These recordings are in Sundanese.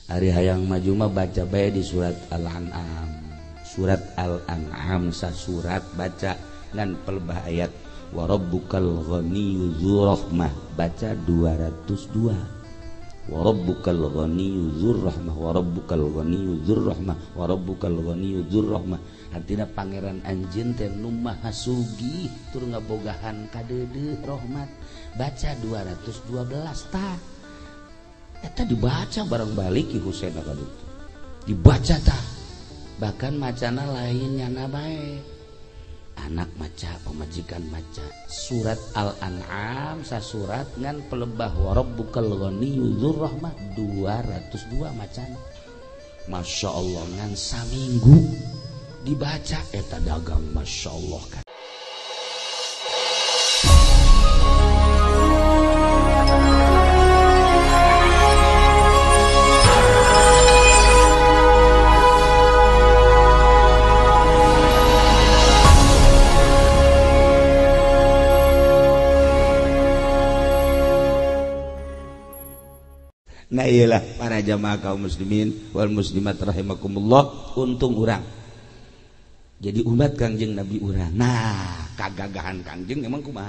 Ari hayang maju mah baca bae di surat Al-An'am. Surat Al-An'am sasurat baca ngan pelebah ayat wa rabbukal ghaniyyu dzur rahmah baca 202. Wa rabbukal ghaniyyu dzur rahmah wa rabbukal ghaniyyu dzur rahmah wa rabbukal ghaniyyu dzur rahmah. Artina pangeran anjeun teh nu maha sugih tur ngabogahan kadeudeuh rahmat. Baca 212 tah. Eta dibaca bareng balik Ki Husain ka ditu. Dibaca tah. Bahkan macana lain nyana bae. Anak maca, pemajikan maca. Surat Al-An'am sasurat ngan pelebah wa rabbukal ghaniyyu dzur rahmah 202 macana. Masya Allah ngan saminggu dibaca eta dagang Masya Allah kan. Nah iyalah para jamaah kaum muslimin wal muslimat rahimakumullah, untung urang jadi umat Kangjeng Nabi urang. Nah kagagahan Kangjeng emang kumaha?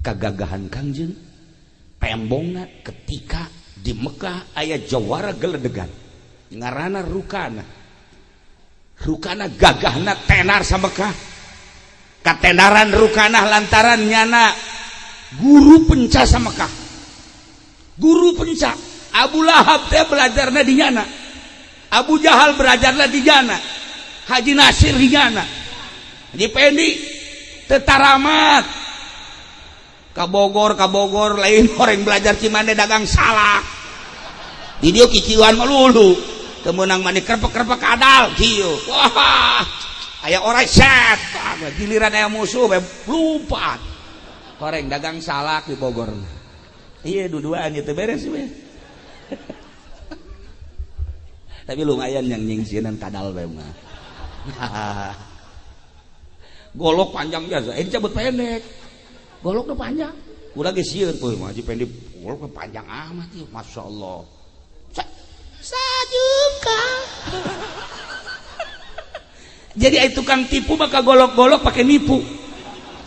Kagagahan Kangjeng pembongna ketika di Mekah aya jawara geledegan ngaranna Rukana. Rukana gagahna tenar sa Mekah. Katenaran Rukana lantaran nyana guru penca sa Mekah. Guru penca Abu Lahab teh belajarna di nyana, Abu Jahal belajarna di nyana, Haji Nasir di nyana, Haji Pendi tetaramat ka Bogor lain orang belajar Cimande dagang salak di dieu kiciuan melulu teu meunang mani kerpek-kerpek kadal kieu. Wah aya orai set giliran aya musuh bae lumpat orang dagang salak di Bogor. Iya dua-duaan itu beres we. Tapi lumayan yang nyingsieunan kadal bae mah. Golok panjang biasa, ini cabut pendek. Goloknya panjang. Udah geus sieun euy mah Haji Pendi goloknya panjang amat ieu, masyaallah. Sajungka. Jadi ai tukang tipu maka golok-golok pakai nipu.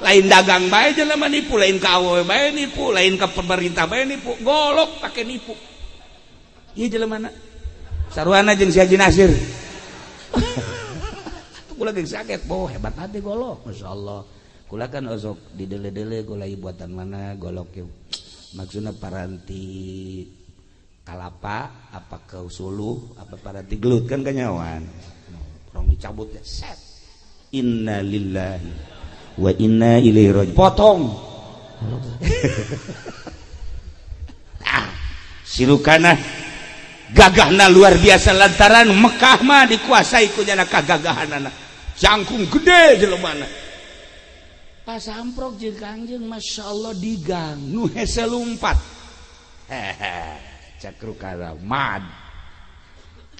Lain dagang bae jelema nipu, lain ka awewe bae nipu, lain ka pemerintah bae nipu, golok pakai nipu. Ieu jelema na saruana jeung si Haji Nasir. Kula geus sakit, boh hebat hati golok, masyaallah. Kula kan osok didele-dele gulai buatan mana golok ieu. Maksudna paranti kalapa apa ke suluh apa paranti gelut kan kanyawan. Rong dicabut ya set. Innalillahi wa inna ilaihi raji'un. Potong. Ah, si Rukana gagahna luar biasa lantaran Mekah mah dikuasai ku nyana kagagahanana. Jangkung gede jelemana. Pas amprok jeung Kangjeng masyaallah di gang nu hese lumpat. Hehe, cak Rukana mad.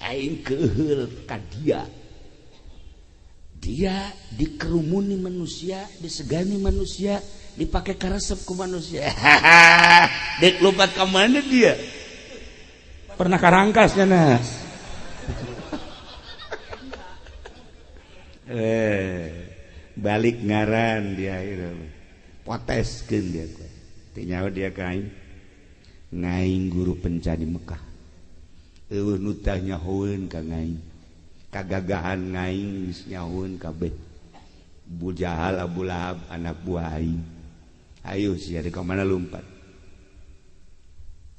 Aing keuheul ka dia. Dia dikerumuni manusia, disegani manusia, dipakai karesep ku manusia. Dek lompat ke mana dia? Pernah karangkas nyana. Balik ngaran dia itu. Poteskeun dia ku. Teu nyaho dia ka aing. Ngaing guru penca di Mekah. Eueuh nu tah nyahoeun ka ngaing. Kagagahan ngaing geus nyahoeun kabeh. Abu Jahal, Abu Lahab anak buah aing. Ayo sia di ka mana lumpat.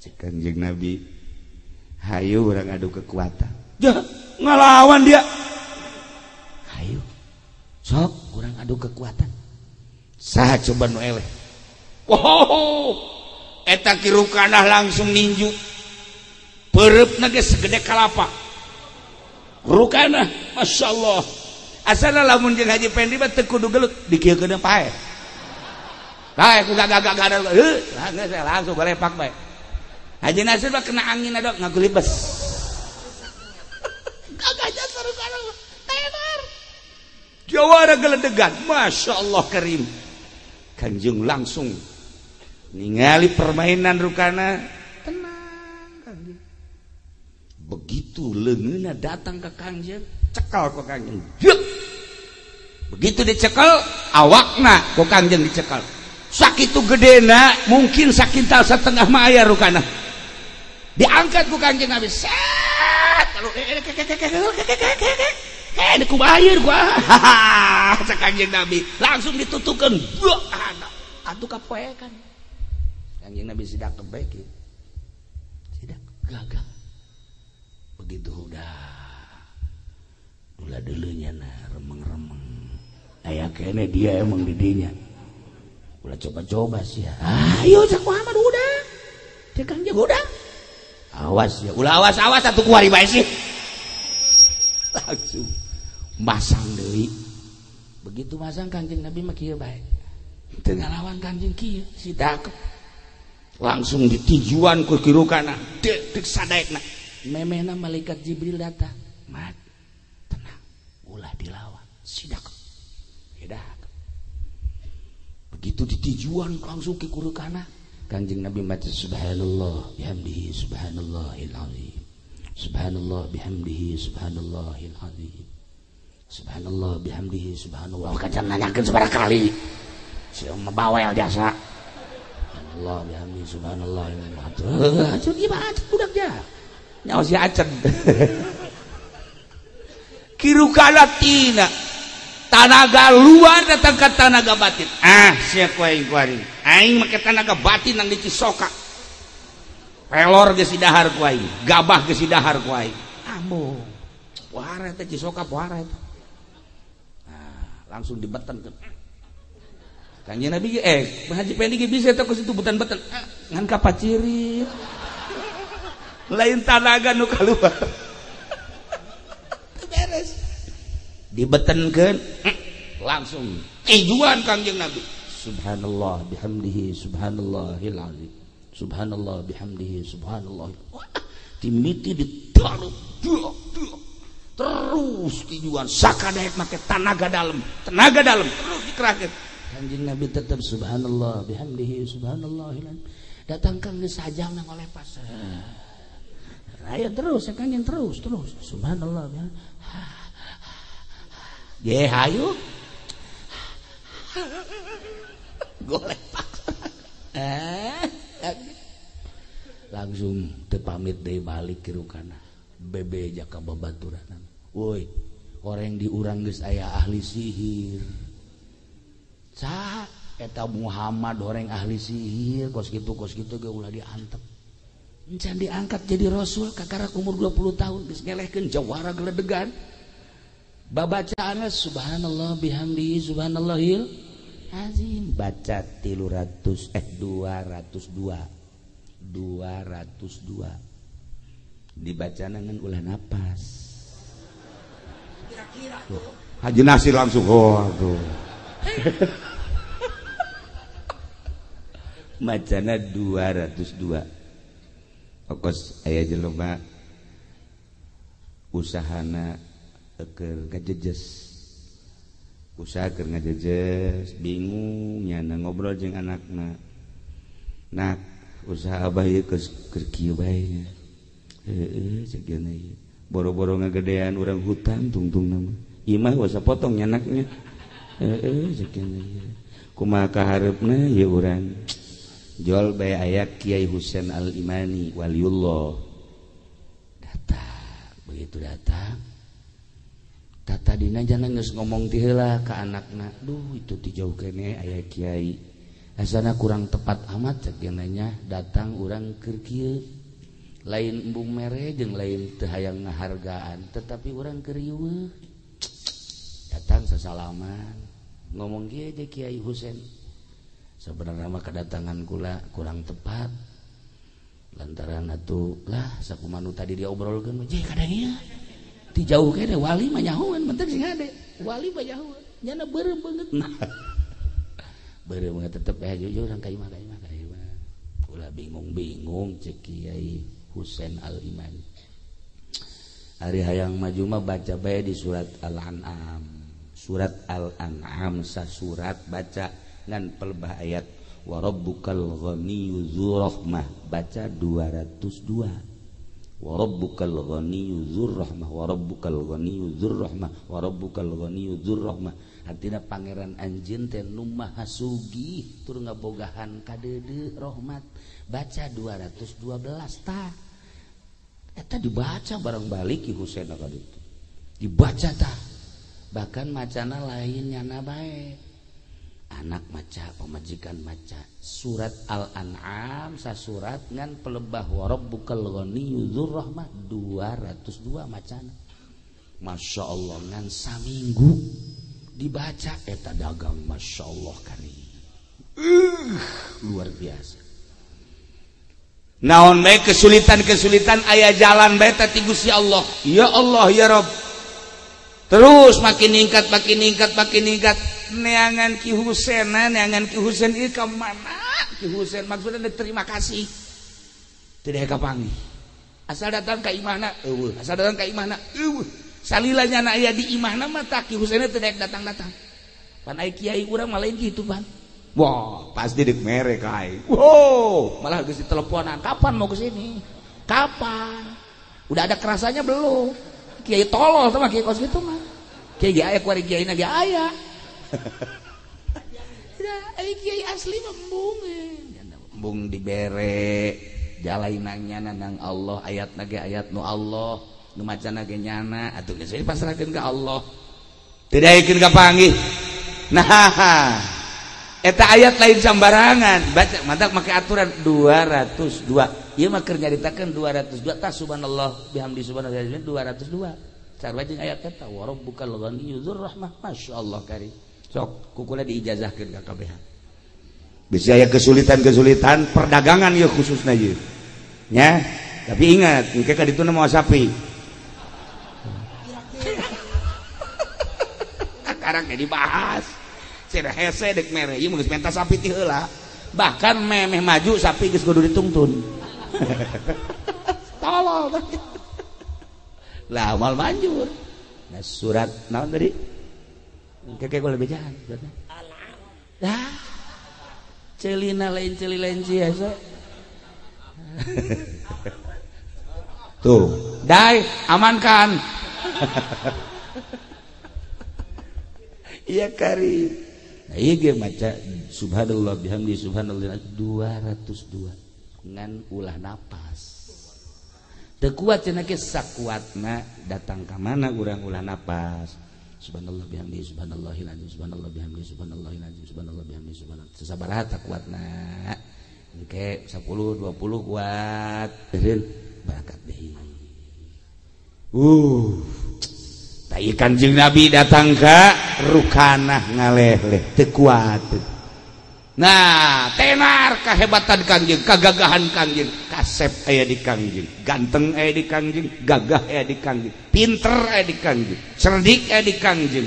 Cek Kangjeng Nabi, hayu urang adu kekuatan. Jah, ngalawan dia. Hayu. Sok urang adu kekuatan. Saha coba nu eleh. Wow. Eta Ki Rukanah langsung ninju. Peureupna geus segede kalapa. Rukanah, masyaallah. Asana lamun jeung Haji Pendi mah teu kudu gelut, dikieukeun pae. Pae ku gagah-gagah heuh, langsung balepak bae. Haji Nasir mah kena angin adok ngagulibes. Gagahnya Rukanah tenar. Jawara geledegan, masya Allah karim. Kanjeng langsung ningali permainan Rukana, tenang Kanjeng. Begitu leungeunna datang ke Kangjeng, cekal ku Kangjeng. Jeuk. Begitu dicekel, awakna ku Kangjeng dicekel. Sakitu gedena, mungkin sakintal setengah mah aya rukana. Diangkat ku Kangjeng Nabi. Set. Kalau kumaha ieu kumaha. Cek Kangjeng Nabi, langsung ditutukeun. Atuh kapoekan. Kangjeng Nabi sidak kebaik. Sidak gagal. Begitu udah ulah dulunya nah remeng-remeng aya kene dia emang didinya ulah coba-coba sih ya. Ayo cak Muhammad udah cek Kangjeng udah awas ya ulah awas-awas atuh kuari bae sih langsung masang deui. Begitu masang Kangjeng Nabi mah kieu bae teu ngalawan Kangjeng kieu sidak langsung ditujuan ku kirukana dek sadaekna memehna malaikat Jibril datang. Mat, tenang, ulah dilawan, sidak. Sidak. Begitu ditujuan langsung ke kurukana, Kangjeng Nabi maca subhanallah bihamdihi subhanallahil azim. Subhanallah bihamdihi subhanallahil azim. Subhanallah bihamdihi subhanallah. Kacan nanyakeun sabaraha kali. Sia mah bawel jasa. Subhanallah bihamdihi subhanallah. Atuh ieu mah budak ja. Nyawa si Acen. Kirukana tina tanaga luar datang ke tanaga batin. Ah sia ku aing kuari. Aing make tanaga batin nang di Cisoka. Pelor geus didahar ku aing, gabah geus didahar ku aing. Ambo. Pohara eta Cisoka pohara eta. Nah, langsung dibeten. Kanjeng Nabi Haji Pendi ge bisa eta ku situ beten-beten. Ngan kapacirit. Lain tanaga nu kaluar. Beres. Dibetenkeun langsung tujuan Kangjeng Nabi. Subhanallah bihamdihi subhanallahil azim. Subhanallah bihamdihi subhanallah. Wah, timiti ditaruh terus tujuan sakadaek make tanaga dalam terus dikerahkeun. Kangjeng Nabi tetap subhanallah bihamdihi subhanallahil azim. Datang kang geus sajamna ngolepas. Ayo terus, ya Kangjeng terus subhanallah ya. Ye hayu. Golek paksa. Langsung teu pamit deui balik kirukana. Bebe jaka babaturan. Woi, orang di urang geus aya ahli sihir. Saha eta Muhammad orang ahli sihir kos kitu ge ulah diantep. Encan diangkat jadi rasul kakarak umur 20 tahun geus ngelehkeun jawara geledegan. Babacaanna subhanallah bihamdihi subhanallahil azim baca 202 dibacana ngan ulah napas. Kira-kira tuh Haji Nasir langsung oh aduh. Macana 202. Okos aya jelema usahana keur ngajejes. Usaha keur ngajejes, bingung nyana ngobrol jeung anakna. Nak, usaha abah ieu keur kieu bae nya. Heueuh cek ieu. Boro-boro ngagedean urang hutang tungtungna mah. Imah wasa potong nyanaknya. Heueuh cek ieu. Kumaha kahareupna ieu urang. Jual bae aya Kiai Husain Al-Imani waliullah. Datang, begitu datang tata dina jangan geus ngomong ti heula ka anakna. Duh, itu ti jauh keneh aya kiai. Asana kurang tepat amat cek nya datang urang keur kieu. Lain embung mere jeung lain teu hayang ngahargaan, tetapi urang keur riweuh. Datang sasalaman, ngomong kieu je Kiai Husain. Sebenarnya mah kedatangan kula kurang tepat. Lantaran atuh lah sakumanu tadi diobrolkeun mah je kadang ieu. Ti jauh kene wali mah nyahoan penting sing hade. Wali mah nyahoan. Nyana beureum beungeut. Beureum beungeut tetep jujur urang ka imah ka imah ka imah. Ulah bingung-bingung cek Kiai Husain Al-Imani. Ari hayang maju mah baca bae di surat Al-An'am. Surat Al-An'am sasurat baca ngan pelbah ayat wa rabbukal ghaniyyu dzur rahmah baca 202. Wa rabbukal ghaniyyu dzur rahmah wa rabbukal ghaniyyu dzur rahmah wa rabbukal ghaniyyu dzur rahmah. Artina pangeran anjeun teh nu maha sugih tur ngabogahan kadeudeuh rahmat. Baca 212 tah. Eta dibaca bareng balik Ki Husein ka ditu. Dibaca tah. Bahkan macana lain nyana bae. Anak maca, pemajikan maca surat Al-An'am sasurat ngan pelebah wa rabbukal ghaniyyu dzur rahmah 202 macana. Masya Allah ngan saminggu dibaca eta dagang Masya Allah kari. Luar biasa. Naon bae kesulitan-kesulitan aya jalan bae teh ti Gusti Allah. Ya Allah ya Rabb. Terus makin ningkat makin ningkat makin ningkat neangan Ki Husein, neangan Ki Husein ieu ka mana? Ki Husein maksudna terima kasih. Teu kapanggih. Asal datang ka imahna eueuh, asal datang ka imahna eueuh. Salila nyana aya di imahna mah tah Ki Husein teu datang-datang. Pan ai kiai urang mah lain kitu pan. Wah, pasti dek mere ka aing. Wow, malah geus diteleponan, kapan mau ke sini? Kapan? Udah ada kerasanya belum? Kiai tolol sama kiai kos gitu mah. Kiai ge aya kuari kiai na ge aya. Ya, ai kiai asli mah embung. Embung dibere jalainangnya nang Allah, ayatna ge ayat nu Allah, nu macana ge nyana, atuh geus dipasrahkeun ka Allah. Teu daekeun ka panggih. Nah, eta ayat lain sambarangan, baca mantak make aturan 202. Ieu mah keur nyaritakeun 202 tah subhanallah bihamdi subhanallah 202. Sarua jeung ayat eta wa rabbukal ghaniyyu dzur rahmah. Masyaallah kari. Sok kukula diijazahkeun ka kabehan. Bisa aya kesulitan-kesulitan perdagangan ieu khususna ieu. Nya, tapi ingat engke ka dituna moal sapi. Kakarang ge dibahas. Cenah hese dek mere ieu geus menta sapi ti heula. Bahkan memeh maju sapi geus kudu ditungtun. Tolol. Lah mal manjur. Nah surat naon tadi? Keke gua lebih jahan suratna. Lah. Celina lain celi lain sia. Tuh, dai amankan. Iya kari. Nah, iya ge maca subhanallah bihamdi subhanallah 202 ngan ulah napas. Teu kuat cenah ge sakuatna datang ka mana urang ulah napas. Subhanallah bihamdi subhanallahil azim subhanallah bihamdi subhanallahil azim subhanallah bihamdi subhanallah. Sasabaraha kuatna. Engke 10 20 kuat. Eureun berangkat deui. Tai Kanjeng Nabi datang ka Rukanah ngaleh-leh teu kuat. Nah, tenar kahebatan Kangjeng, kagagahan Kangjeng, kasep aya di Kangjeng, ganteng aya di Kangjeng, gagah aya di Kangjeng, pinter aya di Kangjeng, cerdik aya di Kangjeng.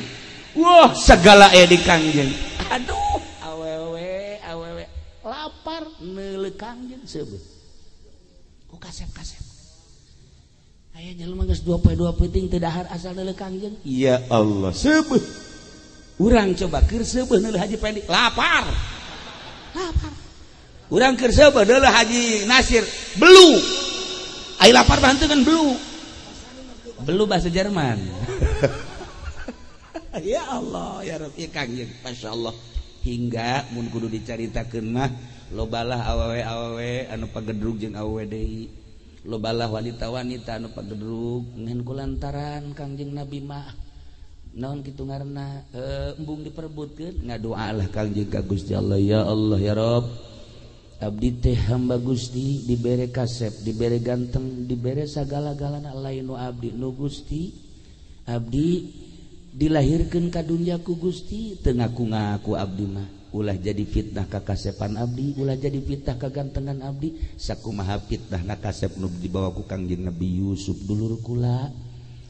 Wah, segala aya di Kangjeng. Aduh, awewe, awewe lapar neuleuh Kangjeng seubeuh. Ku kasep-kasep. Aya jelema geus 2 poe 2 peuting teu dahar asal neuleuh Kangjeng. Ya Allah, seubeuh. Urang coba keur seubeuh neuleuh Haji Pendi, lapar. Lapar. Urang keur seubeuh neuleuh Haji Nasir, belu. Ai lapar mah henteu kan belu. Belu bahasa Jerman. Ya Allah, ya Rabbi Kangjeng, masyaallah. Hingga mun kudu dicaritakeun mah lobalah awewe-awewe anu pagedrug jeung awewe deui. Lobalah wanita-wanita anu pagedrug ngan kulantaran Kangjeng Nabi mah naon kitu ngaranna embung diperebutkeun ngadoalah Kangjeng ka Gusti Allah, ya Allah ya Rabb, abdi teh hamba Gusti dibere kasep, dibere ganteng, dibere sagala-galana lain nu abdi nu Gusti. Abdi dilahirkeun ka dunya ku Gusti teu ngaku-ngaku abdi mah, ulah jadi fitnah ka kasepan abdi, ulah jadi fitnah ka gantengan abdi. Sakumaha fitnahna kasep nu dibawa ku Kangjeng Nabi Yusuf dulur kula,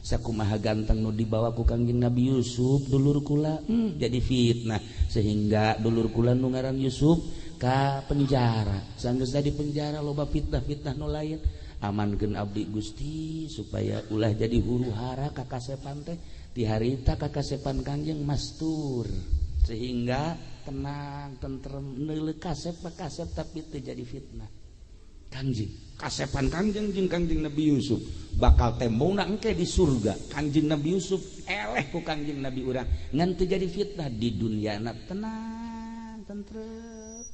sakumaha ganteng nu dibawa ku Kangjeng Nabi Yusuf dulur kula, jadi fitnah sehingga dulur kula nu ngaran Yusuf ka penjara. Sanggeus di penjara loba fitnah-fitnah nu lain. Amankeun abdi Gusti supaya ulah jadi huru hara ka kasepan teh. Di harita ka kasepan Kangjeng mastur sehingga tenang tentrem neuleuh kasep kasep tapi teu jadi fitnah. Kangjeng kasepan Kangjeng jeung Kangjeng Nabi Yusuf bakal tembongna engke di surga. Kangjeng Nabi Yusuf eleh ku Kangjeng Nabi urang ngan teu jadi fitnah di dunyana, tenang tentrem.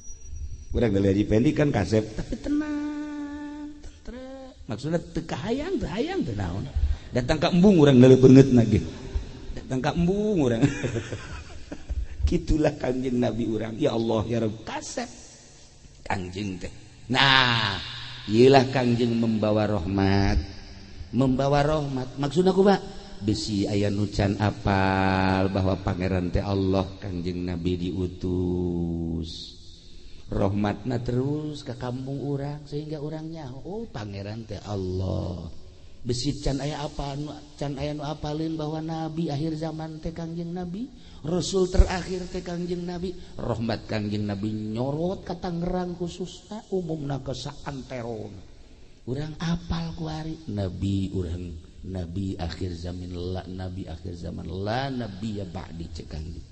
Urang dari Haji Pendi kan kasep tapi tenang tentrem, maksudnya teu kahayang teu hayang teu naon. Datang ka embung urang neuleuh beungeutna ge, datang ka embung urang. Kitulah Kangjeng Nabi urang. Ya Allah ya Rabb, kasep Kangjeng teh. Nah, iyalah Kangjeng membawa rahmat, membawa rahmat. Maksudna kumaha? Bisi aya nu can apal bahwa pangeran teh Allah, Kangjeng Nabi diutus. Rahmatna terus ke kampung urang sehingga urang nyaho, oh pangeran teh Allah. Besi can aya apa can aya nu apalin bahwa nabi akhir zaman teh Kangjeng Nabi, rasul terakhir teh Kangjeng Nabi. Rahmat Kangjeng Nabi nyorot ka Tangerang khususna, umumna ke saantero. Urang apal kuari nabi urang, nabi akhir zaman, la nabi akhir zaman, la nabi ya ba'di cek Kangjeng.